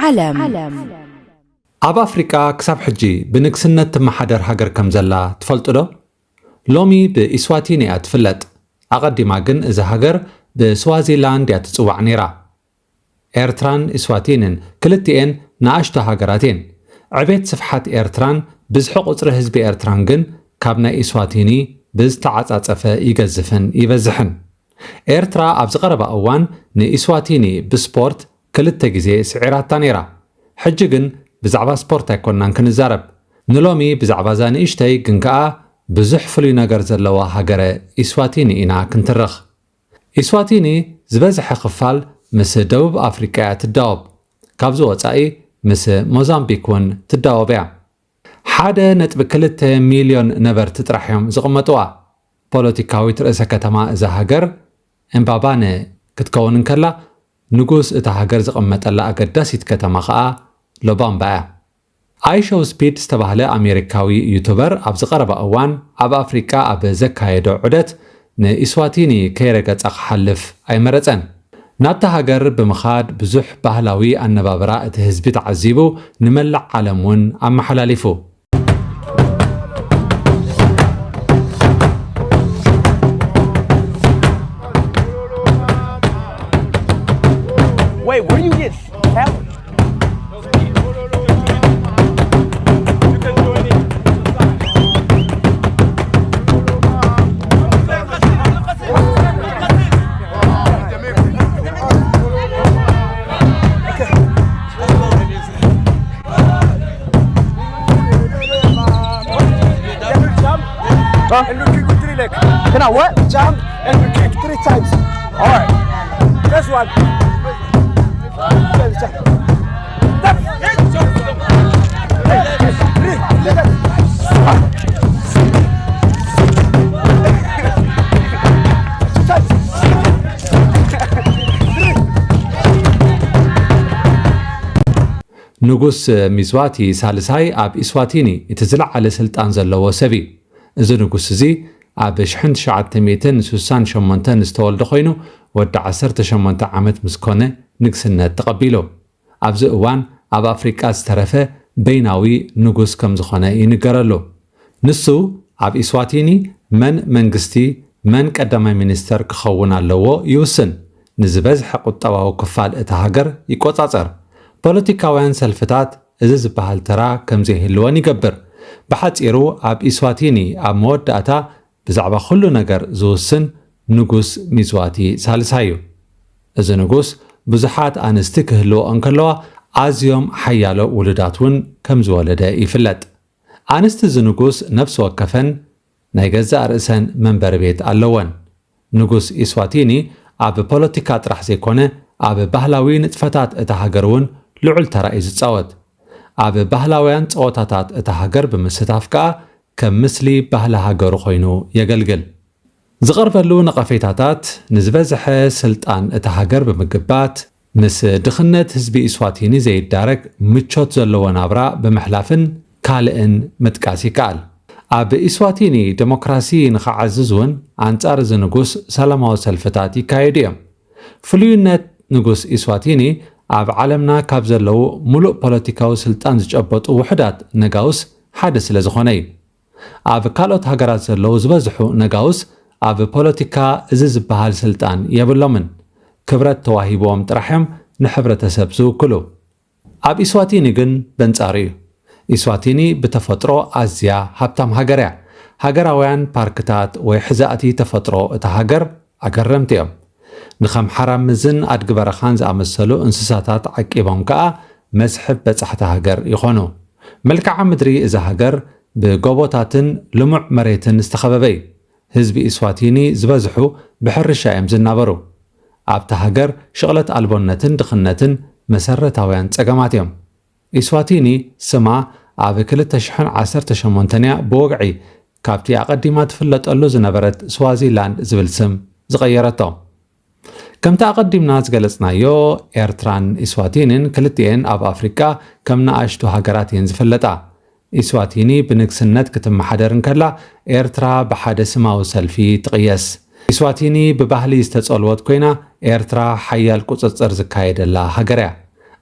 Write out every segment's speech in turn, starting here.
ዓለም። ኣብ ኣፍሪቃ ክሳብ ሕጂ ብንግስነት ትመሓደር ሃገር ከም ዘላ ትፈልጡ ዶ? ሎሚ ብኢስዋቲኒ እያ ትፍለጥ። ኣቐዲማ ግን እዛ ሃገር ብስዋዚላንድ እያ ትጽዋዕ ነይራ። ኤርትራን ኢስዋቲንን ክልቲኤን ንኣሽቱ ሃገራት እየን። ዕቤት ስፍሓት ኤርትራን ብዝሒ ቁጽሪ ህዝቢ ኤርትራን ግን ካብ ናይ ኢስዋቲኒ ብዝተዓጻጸፈ ይገዝፍን ይበዝሕን። ኤርትራ ኣብዚ ቀረባ እዋን ንኢስዋቲኒ ብስፖርት ክልተ ግዜ ስዒራታ ነይራ። ሕጂ ግን ብዛዕባ ስፖርት ኣይኮንናን ክንዛረብ። ንሎሚ ብዛዕባ እዛ ንእሽተይ ግን ከኣ ብዙሕ ፍሉይ ነገር ዘለዋ ሃገረ ኢስዋቲኒ ኢና ክንትርኽ። ኢስዋቲኒ ዝበዝሐ ክፋል ምስ ደቡብ ኣፍሪቃ እያ ትዳወብ። ካብዚ ወጻኢ ምስ ሞዛምቢክ እውን ትዳወብ እያ። ሓደ ነጥቢ ክልተ ሚልዮን ነበርቲ ጥራሕ እዮም ዝቕመጥዋ። ፖለቲካዊት ርእሰ ከተማ እዛ ሃገር እምባባነ ክትከውን እንከላ፣ ንጉስ እታ ሃገር ዝቕመጠላ ኣገዳሲት ከተማ ኸኣ ሎባምባ እያ። ኣይሾው ስፒድ ዝተባህለ ኣሜሪካዊ ዩቱበር ኣብዚ ቀረባ እዋን ኣብ ኣፍሪቃ ኣብ ዘካየዶ ዑደት ንኢስዋቲኒ ከይረገጸ ክሓልፍ ኣይመረጸን። ናብታ ሃገር ብምኻድ ብዙሕ ባህላዊ ኣነባብራ እቲ ህዝቢ ተዓዚቡ ንመላእ ዓለም እውን ኣመሓላሊፉ። Wait, where you get salad? Huh? And you kick with three leg. Can I what? Jump and you kick three times. All right. First one. ንጉስ ሚዝዋቲ ሳልሳይ ኣብ ኢስዋቲኒ እቲ ዝለዓለ ስልጣን ዘለዎ ሰብ እዩ። እዚ ንጉስ እዚ ኣብ ሽሕን ትሽዓተ ሚእትን ስሳን ሸሞንተን ዝተወልደ ኮይኑ፣ ወዲ ዓሰርተ ሸሞንተ ዓመት ምስ ኮነ ንግስነት ተቐቢሉ። ኣብዚ እዋን ኣብ ኣፍሪቃ ዝተረፈ በይናዊ ንጉስ ከም ዝኾነ ይንገረሉ። ንሱ ኣብ ኢስዋቲኒ መን መንግስቲ፣ መን ቀዳማይ ሚኒስተር ክኸውን ኣለዎ ይውስን። ንዝበዝሐ ቁጠባዊ ክፋል እታ ሃገር ይቆጻጸር። ፖለቲካውያን ሰልፍታት እዚ ዝበሃል ተራ ከም ዘይህልወን ይገብር። ብሓጺሩ ኣብ ኢስዋቲኒ ኣብ መወዳእታ ብዛዕባ ኩሉ ነገር ዝውስን ንጉስ ሚዝዋቲ ሳልሳይ እዩ። እዚ ንጉስ ብዙሓት ኣንስቲ ክህልዎ እንከለዋ ኣዝዮም ሓያሎ ውሉዳት እውን ከም ዝወለደ ይፍለጥ። ኣንስቲ እዚ ንጉስ ነፍሲ ወከፈን ናይ ገዛእ ርእሰን መንበሪ ቤት ኣለወን። ንጉስ ኢስዋቲኒ ኣብ ፖለቲካ ጥራሕ ዘይኮነ ኣብ ባህላዊ ንጥፈታት እታ ሃገር እውን ልዑል ተራ እዩ ዝጻወት። ኣብ ባህላውያን ጸወታታት እታ ሃገር ብምስታፍ ከኣ ከም ምስሊ ባህሊ ሃገሩ ኮይኑ የገልግል። ዝቐርበሉ ነቐፌታታት ንዝበዝሐ ስልጣን እታ ሃገር ብምግባት፣ ምስ ድኽነት ህዝቢ ኢስዋቲኒ ዘይዳረግ ምቾት ዘለዎ ናብራ ብምሕላፍን ካልእን ምጥቃስ ይከኣል። ኣብ ኢስዋቲኒ ደሞክራሲ ንኽዓዝዝ እውን ኣንጻር እዚ ንጉስ ሰላማዊ ሰልፍታት ይካየዱ እዮም። ፍሉይነት ንጉስ ኢስዋቲኒ ኣብ ዓለምና ካብ ዘለዉ ምሉእ ፖለቲካዊ ስልጣን ዝጨበጡ ውሑዳት ነጋውስ ሓደ ስለ ዝኾነ እዩ። ኣብ ካልኦት ሃገራት ዘለዉ ዝበዝሑ ነጋውስ ኣብ ፖለቲካ እዚ ዝበሃል ስልጣን የብሎምን። ክብረት ተዋሂብዎም ጥራሕ እዮም ንሕብረተሰብ ዝውክሉ። ኣብ ኢስዋቲኒ ግን በንጻሩ እዩ። ኢስዋቲኒ ብተፈጥሮ ኣዝያ ሃብታም ሃገር እያ። ሃገራውያን ፓርክታት ወይ ሕዛእቲ ተፈጥሮ እታ ሃገር ኣገረምቲ እዮም። ንኸም ሓራምዝን ኣድጊ በረኻን ዝኣመሰሉ እንስሳታት ዓቂቦም ከኣ መስሕብ በጻሕቲ ሃገር ይኾኑ። መልክዓ ምድሪ እዛ ሃገር ብጎቦታትን ልሙዕ መሬትን ዝተኸበበ እዩ። ህዝቢ ኢስዋቲኒ ዝበዝሑ ብሕርሻ እዮም ዝናበሩ። ኣብታ ሃገር ሽቕለት ኣልቦነትን ድኽነትን መሰረታውያን ጸገማት እዮም። ኢስዋቲኒ ስማ ኣብ ክልተ ሽሕን ዓሰርተ ሸሞንተን እያ ብወግዒ ካብቲ ኣቐዲማ ትፍለጠሉ ዝነበረት ስዋዚላንድ ዝብል ስም ዝቐየረቶ። ከምቲ ኣቐዲምና ዝገለጽናዮ፣ ኤርትራን ኢስዋቲንን ክልቲኤን ኣብ ኣፍሪቃ ከም ንኣሽቱ ሃገራት እየን ዝፍለጣ። ኢስዋቲኒ ብንግስነት ክትመሓደር እንከላ፣ ኤርትራ ብሓደ ስማዊ ሰልፊ ትቕየስ። ኢስዋቲኒ ብባህሊ ዝተጸልወት ኮይና፣ ኤርትራ ሓያል ቁጽጽር ዝካየደላ ሃገር እያ።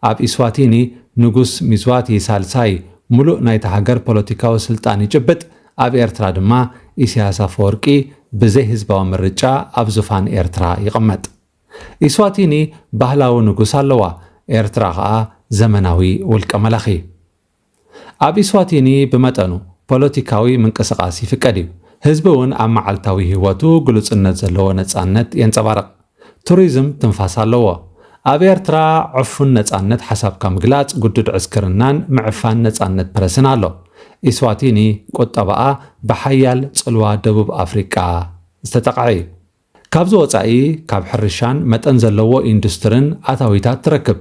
ኣብ ኢስዋቲኒ ንጉስ ሚዝዋቲ ሳልሳይ ሙሉእ ናይታ ሃገር ፖለቲካዊ ስልጣን ይጭብጥ፣ ኣብ ኤርትራ ድማ ኢሳያስ ኣፈወርቂ ብዘይ ህዝባዊ ምርጫ ኣብ ዙፋን ኤርትራ ይቕመጥ። ኢስዋቲኒ ባህላዊ ንጉስ ኣለዋ፣ ኤርትራ ኸኣ ዘመናዊ ውልቀ መላኺ። ኣብ ኢስዋቲኒ ብመጠኑ ፖለቲካዊ ምንቅስቓስ ይፍቀድ እዩ። ህዝቢ እውን ኣብ መዓልታዊ ህይወቱ ግሉጽነት ዘለዎ ነጻነት የንጸባርቕ። ቱሪዝም ትንፋስ ኣለዎ። ኣብ ኤርትራ ዕፉን ነጻነት ሓሳብካ ምግላጽ፣ ግዱድ ዕስክርናን ምዕፋን ነጻነት ፕረስን ኣሎ። ኢስዋቲኒ ቁጠባኣ ብሓያል ጽልዋ ደቡብ ኣፍሪቃ ዝተጠቕዐ እዩ። ካብዚ ወጻኢ ካብ ሕርሻን መጠን ዘለዎ ኢንዱስትርን ኣታዊታት ትረክብ።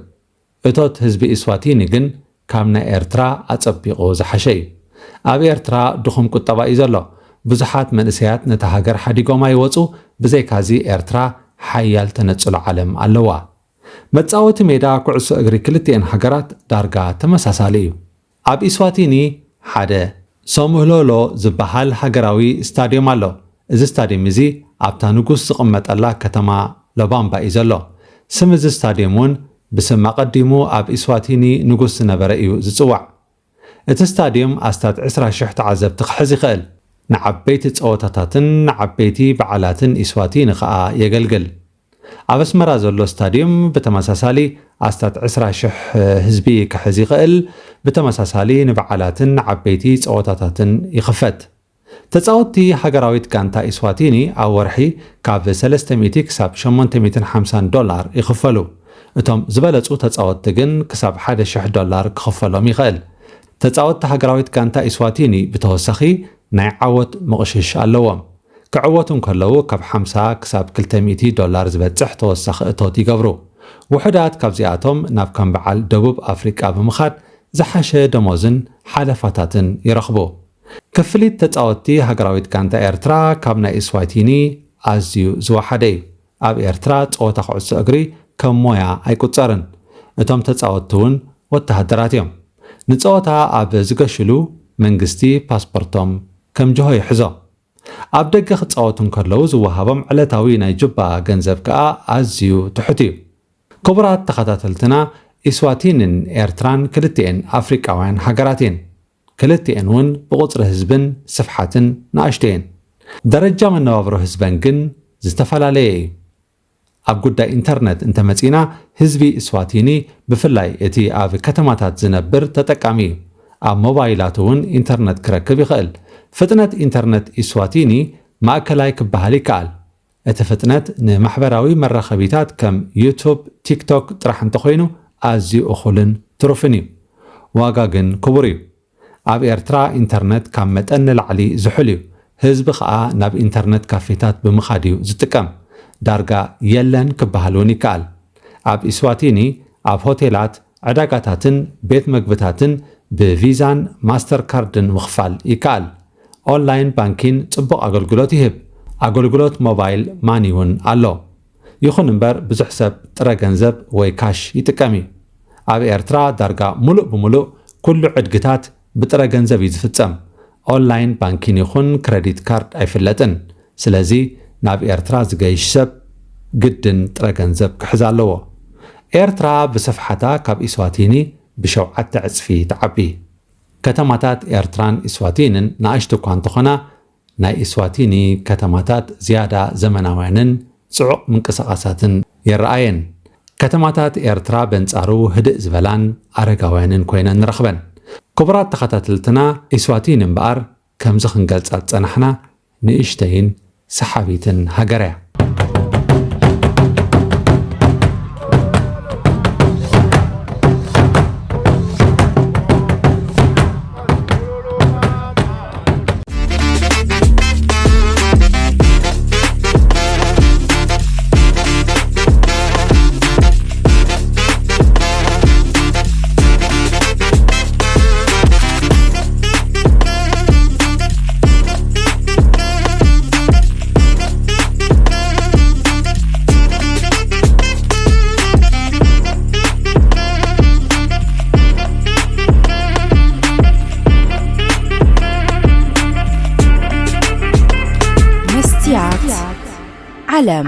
እቶት ህዝቢ ኢስዋቲኒ ግን ካብ ናይ ኤርትራ ኣጸቢቑ ዝሓሸ እዩ። ኣብ ኤርትራ ድኹም ቁጠባ እዩ ዘሎ። ብዙሓት መንእሰያት ነታ ሃገር ሓዲጎማ ይወጹ። ብዘይካዚ ኤርትራ ሓያል ተነጽሎ ዓለም ኣለዋ። መጻወቲ ሜዳ ኩዕሶ እግሪ ክልቲኤን ሃገራት ዳርጋ ተመሳሳሊ እዩ። ኣብ ኢስዋቲኒ ሓደ ሶምህሎሎ ዝበሃል ሃገራዊ ስታድዮም ኣሎ። እዚ ስታድዮም እዚ ኣብታ ንጉስ ዝቕመጠላ ከተማ ሎባምባ እዩ ዘሎ። ስም እዚ ስታድዮም እውን ብስም ኣቐዲሙ ኣብ ኢስዋቲኒ ንጉስ ዝነበረ እዩ ዝጽዋዕ። እቲ ስታድዮም ኣስታት ዕስራ ሽሕ ተዓዘብቲ ክሕዝ ይኽእል። ንዓበይቲ ጸወታታትን ንዓበይቲ በዓላትን ኢስዋቲኒ ኸኣ የገልግል። ኣብ ኣስመራ ዘሎ ስታድዮም ብተመሳሳሊ ኣስታት ዕስራ ሽሕ ህዝቢ ክሕዝ ይኽእል። ብተመሳሳሊ ንበዓላትን ንዓበይቲ ጸወታታትን ይኽፈት። ተጻወትቲ ሃገራዊት ጋንታ ኢስዋቲኒ ኣብ ወርሒ ካብ ሰለስተ ሚእቲ ክሳብ ሸሞንተ ሚእትን ሓምሳን ዶላር ይኽፈሉ። እቶም ዝበለጹ ተጻወትቲ ግን ክሳብ ሓደ ሽሕ ዶላር ክኽፈሎም ይኽእል። ተጻወትቲ ሃገራዊት ጋንታ ኢስዋቲኒ ብተወሳኺ ናይ ዓወት ምቕሽሽ ኣለዎም። ክዕወቱ እንከለዉ ካብ ሓምሳ ክሳብ ክልተ ሚእቲ ዶላር ዝበጽሕ ተወሳኺ እቶት ይገብሩ። ውሑዳት ካብዚኣቶም ናብ ከም በዓል ደቡብ ኣፍሪቃ ብምኻድ ዝሓሸ ደሞዝን ሓለፋታትን ይረኽቡ። ክፍሊት ተጻወትቲ ሃገራዊት ጋንታ ኤርትራ ካብ ናይ ኢስዋቲኒ ኣዝዩ ዝወሓደ እዩ። ኣብ ኤርትራ ጸወታ ኩዕሶ እግሪ ከም ሞያ ኣይቁጸርን። እቶም ተጻወትቲ እውን ወተሃደራት እዮም። ንጸወታ ኣብ ዝገሽሉ መንግስቲ ፓስፖርቶም ከም ጅሆ ይሕዞ። ኣብ ደገ ክጻወቱ እንከለዉ ዝወሃቦም ዕለታዊ ናይ ጁባ ገንዘብ ከኣ ኣዝዩ ትሑት እዩ። ክቡራት ተኸታተልትና፣ ኢስዋቲንን ኤርትራን ክልቲኤን ኣፍሪቃውያን ሃገራት እየን። ክልቲኤን እውን ብቁጽሪ ህዝብን ስፍሓትን ንኣሽቱ እየን። ደረጃ መነባብሮ ህዝበን ግን ዝተፈላለየ እዩ። ኣብ ጉዳይ ኢንተርነት እንተመጺና፣ ህዝቢ ኢስዋቲኒ፣ ብፍላይ እቲ ኣብ ከተማታት ዝነብር፣ ተጠቃሚ እዩ። ኣብ ሞባይላቱ እውን ኢንተርነት ክረክብ ይኽእል። ፍጥነት ኢንተርነት ኢስዋቲኒ ማእከላይ ክበሃል ይከኣል። እቲ ፍጥነት ንማሕበራዊ መራኸቢታት ከም ዩቱብ፣ ቲክቶክ ጥራሕ እንተኾይኑ ኣዝዩ እኹልን ትሩፍን እዩ። ዋጋ ግን ክቡር እዩ። ኣብ ኤርትራ ኢንተርነት ካብ መጠን ንላዕሊ ዝሑል እዩ። ህዝቢ ኸኣ ናብ ኢንተርነት ካፌታት ብምኻድ እዩ ዝጥቀም። ዳርጋ የለን ክበሃል እውን ይከኣል። ኣብ ኢስዋቲኒ ኣብ ሆቴላት፣ ዕዳጋታትን ቤት መግብታትን ብቪዛን ማስተር ካርድን ምኽፋል ይከኣል። ኦንላይን ባንኪን ጽቡቕ ኣገልግሎት ይህብ። ኣገልግሎት ሞባይል ማኒ እውን ኣሎ። ይኹን እምበር ብዙሕ ሰብ ጥረ ገንዘብ ወይ ካሽ ይጥቀም እዩ። ኣብ ኤርትራ ዳርጋ ሙሉእ ብሙሉእ ኩሉ ዕድግታት ብጥረ ገንዘብ እዩ ዝፍጸም። ኦንላይን ባንኪን ይኹን ክረዲት ካርድ ኣይፍለጥን። ስለዚ ናብ ኤርትራ ዝገይሽ ሰብ ግድን ጥረ ገንዘብ ክሕዝ ኣለዎ። ኤርትራ ብስፍሓታ ካብ ኢስዋቲኒ ብሸውዓተ ዕጽፊ ትዓቢ። ከተማታት ኤርትራን ኢስዋቲንን ንኣሽቱ እኳ እንተኾና፣ ናይ ኢስዋቲኒ ከተማታት ዝያዳ ዘመናውያንን ጽዑቕ ምንቅስቓሳትን የረኣየን። ከተማታት ኤርትራ በንጻሩ ህድእ ዝበላን ኣረጋውያንን ኮይነን ንረኽበን። ክቡራት ተኸታተልትና፣ ኢስዋቲኒ እምበኣር ከምዚ ክንገልጻ ዝጸናሕና ንእሽተይን ሰሓቢትን ሃገር እያ። መስትያት ዓለም።